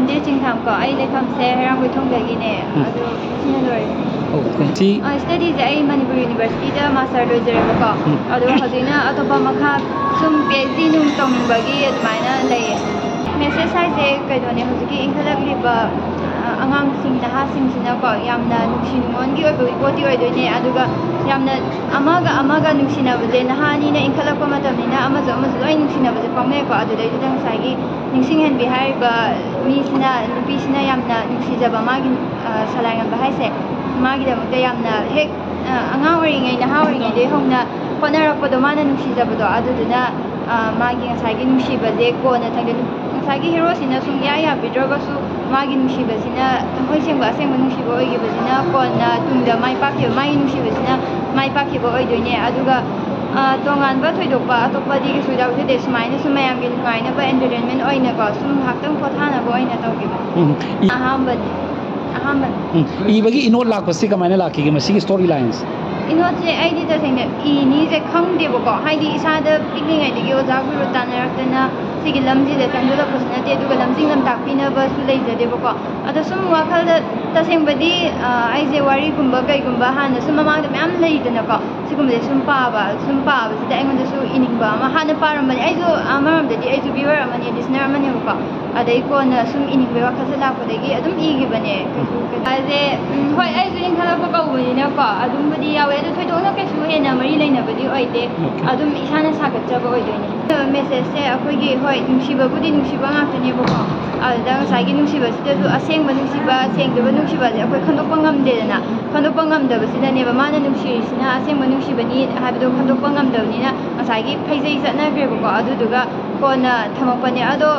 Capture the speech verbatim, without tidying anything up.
ꯗꯦ ꯆꯤꯡꯊꯥꯝ ꯀꯣ, ꯑꯩ ꯂꯩꯐꯝꯁꯦ ꯍꯩꯔꯥꯡꯒꯣꯏꯊꯣꯡꯗꯒꯤꯅꯦ꯫ ꯎꯝ꯫ ꯑꯗꯣ ꯁꯤꯅ ꯂꯣꯏꯔꯦ꯫ ꯑꯣꯀꯦ꯫ ꯁꯤ ꯑ, studyꯁꯦ ꯑꯩ ꯃꯅꯤꯄꯨꯔ ꯌꯨꯅꯤꯚꯔꯁꯤꯇꯤꯗ ꯃꯥꯁꯇꯔ ꯂꯣꯏꯖꯔꯦꯕꯀꯣ꯫ ꯎꯝ꯫ ꯑꯗꯣ ꯍꯧꯖꯤꯛꯅ ꯑꯇꯣꯞꯄ ꯃꯈꯥ ꯁꯨꯝ ꯄꯤ ꯑꯩꯆ ꯗꯤ ꯅꯨꯡ ꯇꯧꯅꯤꯡꯕꯒꯤ ꯑꯗꯨꯃꯥꯏꯅ ꯂꯩꯌꯦ꯫ ꯃꯦꯁꯦꯖ ꯍꯥꯏꯁꯦ ꯀꯩꯅꯣꯅꯦ, ꯍꯧꯖꯤꯛꯀꯤ ꯏꯟꯈꯠꯂꯛꯂꯤꯕ, ꯑ, ꯑꯉꯥꯡꯁꯤꯡ, ꯅꯍꯥꯁꯤꯡꯁꯤꯅꯀꯣ, ꯌꯥꯝꯅ ꯅꯨꯡꯁꯤ ꯅꯨꯡꯉꯣꯟꯒꯤ ꯑꯣꯏꯕ ꯄꯣꯠꯇꯤ ꯑꯣꯏꯗꯣꯏꯅꯦ, ꯑꯗꯨꯒ ꯌꯥꯝꯅ ꯑꯃꯒ ꯑꯃꯒ ꯅꯨꯡꯁꯤꯅꯕꯁꯦ, ꯅꯍꯥ ꯑꯅꯤꯅ ꯏꯟꯈꯠꯂꯛꯄ ꯃꯇꯝꯅꯤꯅ ꯑꯃꯁꯨ ꯑꯃꯁꯨ ꯂꯣꯏ ꯅꯨꯡꯁꯤꯅꯕꯁꯦ ꯐꯥꯎꯅꯩꯀꯣ꯫ ꯑꯗꯨꯗꯩꯗꯨꯗ ꯉꯁꯥꯏꯒꯤ ꯅꯤꯡꯁꯤꯡꯍꯟꯕꯤ ꯍꯥꯏꯔꯤꯕ ꯃꯤꯁꯤꯅ, ꯅꯨꯄꯤꯁꯤꯅ ꯌꯥꯝꯅ ꯅꯨꯡꯁꯤꯖꯕ ꯃꯥꯒꯤ, ꯑ, ꯁꯂꯥꯏꯉꯝꯕ ꯍꯥꯏꯁꯦ, ꯃꯥꯒꯤꯗꯃꯛꯇ ꯌꯥꯝꯅ ꯍꯦꯛ, ꯑ, ꯑꯉꯥꯡ ꯑꯣꯏꯔꯤꯉꯩ, ꯅꯍꯥ ꯑꯣꯏꯔꯤꯉꯩꯗꯒꯤ ꯍꯧꯅ ꯍꯣꯠꯅꯔꯛꯄꯗꯣ, ꯃꯥꯅ ꯅꯨꯡꯁꯤꯖꯕꯗꯣ, ꯑꯗꯨꯗꯨꯅ, ꯑ, ꯃꯥꯒꯤ ꯉꯁꯥꯏꯒꯤ ꯅꯨꯡꯁꯤꯕꯁꯦ ꯀꯣꯟꯅ ꯊꯪꯗ ꯅꯨ-, ꯉꯁꯥꯏꯒꯤ ꯍꯦꯔꯣꯁꯤꯅ ꯁꯨꯡꯌꯥ ꯌꯥꯕꯤꯗ꯭ꯔꯒꯁꯨ, ꯃꯥꯒꯤ ꯅꯨꯡꯁꯤꯕꯁꯤꯅ, ꯊꯃꯣꯏ ꯁꯦꯡꯕ ꯑꯁꯦꯡꯕ ꯅꯨꯡꯁꯤꯕ ꯑꯣꯏꯈꯤꯕꯁꯤꯅ ꯀꯣꯟꯅ ꯇꯨꯡꯗ ꯃꯥꯏ ꯄꯥꯛꯈꯤꯕ, ꯃꯥꯒꯤ ꯅꯨꯡꯁꯤꯕꯁꯤꯅ ꯃꯥꯏ ꯄꯥꯛꯈꯤꯕ ꯑꯣꯏꯗꯣꯏꯅꯦ꯫ ꯑꯗꯨꯒ, ꯑ, ꯇꯣꯉꯥꯟꯕ ꯊꯣꯏꯗꯣꯛꯄ ꯑꯇꯣꯞꯄꯗꯤ ꯀꯩꯁꯨ ꯌꯥꯎꯖꯗꯦ꯫ ꯁꯨꯃꯥꯏꯅ ꯁꯨꯝ ꯃꯌꯥꯝꯒꯤ ꯅꯨꯡꯉꯥꯏꯅꯕ, entertainment ꯑꯣꯏꯅꯀꯣ, ꯁꯨꯝ ꯉꯥꯏꯍꯥꯛꯇꯪ ꯄꯣꯊꯥꯅꯕ ꯑꯣꯏꯅ ꯇꯧꯈꯤꯕꯅꯦ꯫ ꯎꯝ꯫ ꯏ- ꯑꯍꯥꯟꯕꯅꯤ꯫ ꯑꯍꯥꯟꯕꯅꯤ꯫ ꯎꯝ꯫ ꯏꯕꯒꯤ ꯏꯅꯣꯠ ꯂꯥꯛꯄꯁꯤ ꯀꯃꯥꯏꯅ ꯂꯥꯛꯈꯤꯒꯦ ꯃꯁꯤꯒꯤ story lineꯁꯦ? ꯏꯅꯣꯠꯁꯦ ꯑꯩꯗꯤ ꯇꯁꯦꯡꯅ ꯏꯅꯤꯁꯦ ꯈꯪꯗꯦꯕꯀꯣ꯫ ꯍꯥꯏꯗꯤ ꯏꯁꯥꯗ ꯄꯤꯛꯂꯤꯉꯩꯗꯒꯤ ꯑꯣꯖꯥ ꯒꯨꯔꯨ ꯇꯥꯟꯅꯔꯛꯇꯅ ꯁꯤꯒꯤ ꯂꯝꯁꯤꯗ ꯆꯪꯁꯤꯜꯂꯛꯄꯁꯨ ꯅꯠꯇꯦ, ꯑꯗꯨꯒ ꯂꯝꯖꯤꯡ ꯂꯝꯇꯥꯛꯄꯤꯅꯕꯁꯨ ꯂꯩꯖꯗꯦꯕꯀꯣ꯫ ꯑꯗꯣ ꯁꯨꯝ ꯋꯥꯈꯜꯗ ꯇꯁꯦꯡꯕꯗꯤ, ꯑ, ꯑꯩꯁꯦ ꯋꯥꯔꯤꯒꯨꯝꯕ ꯀꯩꯒꯨꯝꯕ ꯍꯥꯟꯅ ꯁꯨꯝ ꯃꯃꯥꯡꯗ ꯃꯌꯥꯝ ꯂꯩꯗꯅꯀꯣ, ꯁꯤꯒꯨꯝꯕꯁꯦ ꯁꯨꯝ ꯄꯥꯕ, ꯁꯨꯝ ꯄꯥꯕꯁꯤꯗ ꯑꯩꯉꯣꯟꯗꯁꯨ ꯏꯅꯤꯡꯕ ꯑꯃ ꯍꯥꯟꯅ ꯄꯥꯔꯝꯕꯅꯦ꯫ ꯑꯩꯁꯨ ꯑꯃꯔꯣꯝꯗꯗꯤ ꯑꯩꯁꯨ viewer ꯑꯃꯅꯦ, listener ꯑꯃꯅꯦꯕꯀꯣ꯫ ꯑꯗꯩ ꯀꯣꯟꯅ ꯁꯨꯝ ꯏꯅꯤꯡꯕꯒꯤ ꯋꯥꯈꯜꯁꯦ ꯂꯥꯛꯄꯗꯒꯤ ꯑꯗꯨꯝ ꯏꯈꯤꯕꯅꯦ꯫ ꯀꯩꯁꯨ, ꯀꯩꯁꯨ ꯍꯥꯏꯁꯦ, ꯎꯝ, ꯍꯣꯏ, ꯑꯩꯁꯨ ꯏꯟꯈꯠꯂꯛꯄ ꯀꯧꯕꯅꯤꯅꯀꯣ, ꯑꯗꯨꯝꯕꯨꯗꯤ ꯌꯥꯎꯋꯦ, ꯑꯗꯨ ꯊꯣꯏꯗꯣꯛꯅ ꯀꯩꯁꯨ ꯍꯦꯟꯅ ꯃꯔꯤ ꯂꯩꯅꯕꯗꯤ ꯑꯣꯏꯗꯦ꯫ ꯑꯣꯀꯦ꯫ ꯑꯗꯨꯝ ꯏꯁꯥꯅ ꯁꯥꯒꯠꯆꯕ ꯑꯣꯏꯗꯣꯏꯅꯦ꯫ Messageꯁꯦ ꯑꯩꯈꯣꯏꯒꯤ, ꯍꯣꯏ, ꯅꯨꯡꯁꯤꯕꯕꯨꯗꯤ ꯅꯨꯡꯁꯤꯕ ꯉꯥꯛꯇꯅꯦꯕꯀꯣ, ꯑꯗꯨꯗ ꯉꯁꯥꯏꯒꯤ ꯅꯨꯡꯁꯤꯕꯁꯤꯗꯁꯨ ꯑꯁꯦꯡꯕ ꯅꯨꯡꯁꯤꯕ, ꯁꯦꯡꯗꯕ ꯅꯨꯡꯁꯤꯕꯁꯦ ꯑꯩꯈꯣꯏ ꯈꯟꯗꯣꯛꯄ ꯉꯝꯗꯦꯗꯅ꯫ ꯈꯟꯗꯣꯛꯄ ꯉꯝꯗꯕꯁꯤꯗꯅꯦꯕ ꯃꯥꯅ ꯅꯨꯡꯁꯤꯔꯤꯁꯤꯅ ꯑꯁꯦꯡꯕ ꯅꯨꯡꯁꯤꯕꯅꯤ ꯍꯥꯏꯕꯗꯣ ꯈꯟꯗꯣꯛꯄ ꯉꯝꯗꯕꯅꯤꯅ ꯉꯁꯥꯏꯒꯤ ꯐꯩꯖꯩ ꯆꯠꯅꯈ꯭ꯔꯦꯕꯀꯣ꯫ ꯑꯗꯨꯗꯨꯒ ꯀꯣꯟꯅ ꯊꯝꯃꯛꯄꯅꯦ꯫ ꯑꯗꯣ